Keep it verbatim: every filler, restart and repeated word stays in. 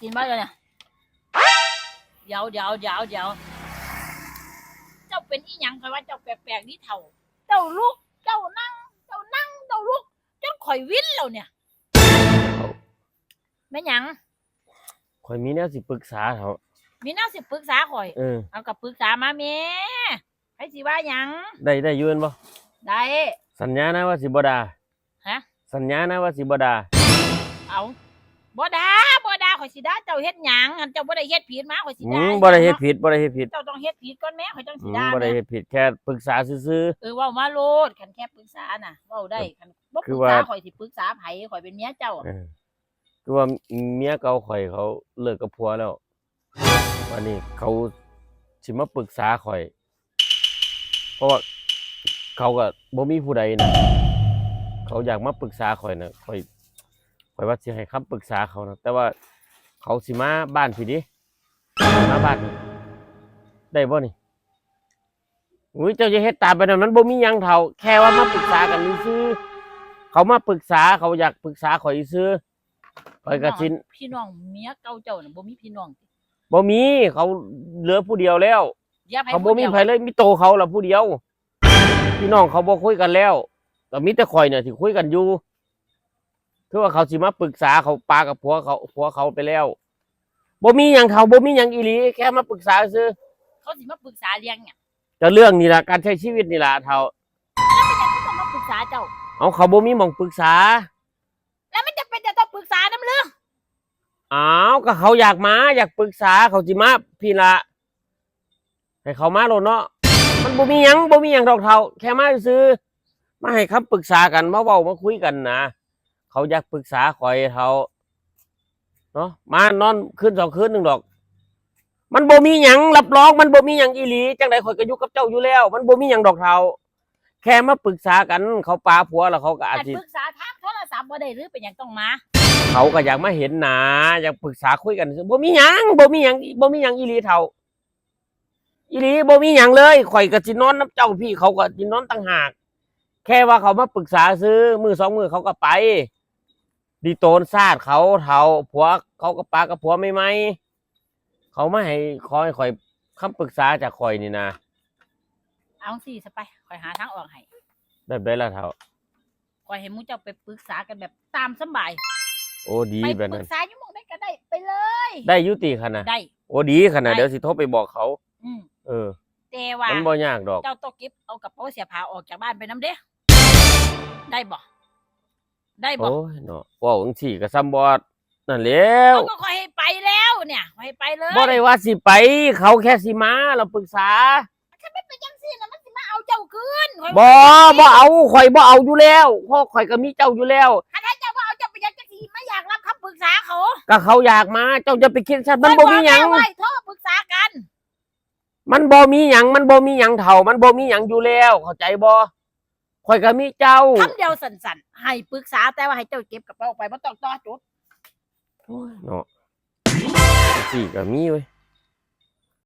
กินบ่เลยเนี่ย เดี๋ยว เดี๋ยว เดี๋ยว เดี๋ยว เจ้าเป็นอีหยัง ข้อยว่าเจ้าแปลกๆนี่เฒ่า เจ้าลุก เจ้านั่ง เจ้านั่ง เจ้าลุก จนข้อยวินแล้วเนี่ย แม่นหยัง ข่อยมีแนวสิปรึกษาเถาะ มีแนวสิปรึกษาข่อย เออ เอาก็ปรึกษามาแม่ ไผสิว่าหยัง ได้ ได้อยู่แม่นบ่ ได้ สัญญานะว่าสิบ่ด่า ฮะ สัญญานะว่าสิบ่ด่า เอา บ่ด่า บ่ด่า ข่อยสิด่าเจ้าเฮ็ดหยัง คันเจ้าบ่ได้เฮ็ดผิดมา ข่อยสิด่า อืม บ่ได้เฮ็ดผิด บ่ได้เฮ็ดผิด เจ้าต้องเฮ็ดผิดก่อนแม่ ข่อยจั่งสิด่า อืม บ่ได้เฮ็ดผิด แค่ปรึกษาซื่อๆ เออ เว้ามาโลด คันแค่ปรึกษาน่ะ เว้าได้ คันบ่ปรึกษา คือว่า ข่อยสิปรึกษาไผ ข่อยเป็นเมียเจ้า เออ คือว่าเมียเก่าข่อยเขาเลิกกับผัวแล้ว วันนี้เขาสิมาปรึกษาข่อย เพราะว่าเขาก็บ่มีผู้ใดนะ เขาอยากมาปรึกษาข่อยนะ ข่อย ข่อยว่าสิให้คำปรึกษาเขานะ แต่ว่าเขาสิมาบ้านพี้เด้ มาบ้านพี้ ได้บ่นี่ อุ้ย เจ้าอย่าเฮ็ดตามไปนะ มันบ่มีหยังเฒ่า แค่ว่ามาปรึกษากันซื่อๆ เขามาปรึกษา เขาอยากปรึกษาข่อยซื่อ ข่อยก็สิ พี่น้อง พี่น้องเมียเก่าเจ้าน่ะบ่มีพี่น้องติ บ่มี เขาเหลือผู้เดียวแล้ว เหลือไผ เขาบ่มี ผู้เดียว ไผเลย มีโตเขาละผู้เดียว พี่น้องเขาบ่คุยกันแล้ว ก็มีแต่ข่อยเนี่ยที่คุยกันอยู่ คือว่าเขาสิมาปรึกษา เขาปากับผัวเขา ผัวเขาไปแล้ว บ่มีหยังเฒ่า บ่มีหยังอีหลี แค่มาปรึกษาซื่อ เขาสิมาปรึกษาเรื่องหยัง ก็เรื่องนี่ล่ะ การใช้ชีวิตนี่ล่ะเฒ่า แล้วเป็นหยังเขาต้องมาปรึกษาเจ้า เอา เขาบ่มีหม่องปรึกษา แล้วมันจะเป็นจะต้องปรึกษานำหรือ อ้าว ก็เขาอยากมา อยากปรึกษา เขาสิมาพี้ละ ให้เขามาโลดเนาะ มันบ่มีหยัง บ่มีหยังดอกเฒ่า แค่มาซื่อ มาให้คำปรึกษากัน มาเว้า มาคุยกันนะ เขาอยากปรึกษาข่อยเฒ่า เนาะ มานอนคืนสองคืนหนึ่งดอก มันบ่มีหยัง รับรองมันบ่มีหยังอีหลี จั่งใดข่อยก็อยู่กับเจ้าอยู่แล้ว มันบ่มีหยังดอกเฒ่า แค่มาปรึกษากัน เขาปาผัวแล้วเขาก็อาจ อัน สิ ปรึกษาทางโทรศัพท์บ่ได้หรือเป็นหยังต้องมา เขาก็อยากมาเห็นหน้า อยากปรึกษาคุยกันซื่อ บ่มีหยัง บ่มีหยัง บ่มีหยังอีหลีเฒ่า อีหลีบ่มีหยังเลย ข่อยก็สินอนนำเจ้าพี้ เขาก็สินอนต่างหาก แค่ว่าเขามาปรึกษาซื่อ มื้อสองมื้อเขาก็ไป ดีโตนซาดเขาเฒ่า ผัวเขาก็ปากับผัวใหม่ๆ เขามาให้ ขอให้ข่อย คำปรึกษาจากข่อยนี่นะ เอาสิซะไป ข่อยหาทางออกให้ แบบใดล่ะเฒ่า ข่อยให้หมู่เจ้าไปปรึกษากันแบบตามสำบาย โอ้ ดี ไป แบบนั้น ปรึกษาอยู่หม่องใดก็ได้ ไปเลย ได้อยู่ติคะนะ ได้ โอ้ ดีคะนะ ได้ เดี๋ยวสิโทรไปบอกเขา อืม เออ แต่ว่า มันบ่ยากดอก เจ้าต้องเก็บเอากระเป๋าเสื้อผ้าออกจากบ้านไปนำเด้ ได้บ่ ได้บ่ โอ้ยเนาะ เว้าจั่งซี้ก็ส่ำบ่ นั่นแหล้ว เขาก็ข่อยให้ไปแล้วเนี่ย ข่อยให้ไปเลย บ่ได้ว่าสิไป เขาแค่สิมา เราปรึกษา ถ้ามันเป็นจั่งซี้นะ มันสิมาเอาเจ้าคืน ข่อย บ่ บ่เอา บ่เอา ข่อยบ่เอาอยู่แล้ว เพราะข่อยก็มีเจ้าอยู่แล้ว ถ้าเจ้าบ่เอา เจ้าไปยังจั่งซี้ มาอยากรับคำปรึกษาเขา ก็เขาอยากมา เจ้าอย่าไปคิดสั้น มันบ่มีหยัง ข่อยบอกแล้วไว้ โทรปรึกษากัน มันบ่มีหยัง มันบ่มีหยังเฒ่า มันบ่มีหยังอยู่แล้ว เข้าใจบ่ ข่อยก็มีเจ้า คำเดียวสั้นๆ ให้ปรึกษา แต่ว่าให้เจ้าเก็บกระเป๋าออกไป บ่ต้องต่อจุด โอ้ยเนาะ จั่งซี้ก็มีเว้ย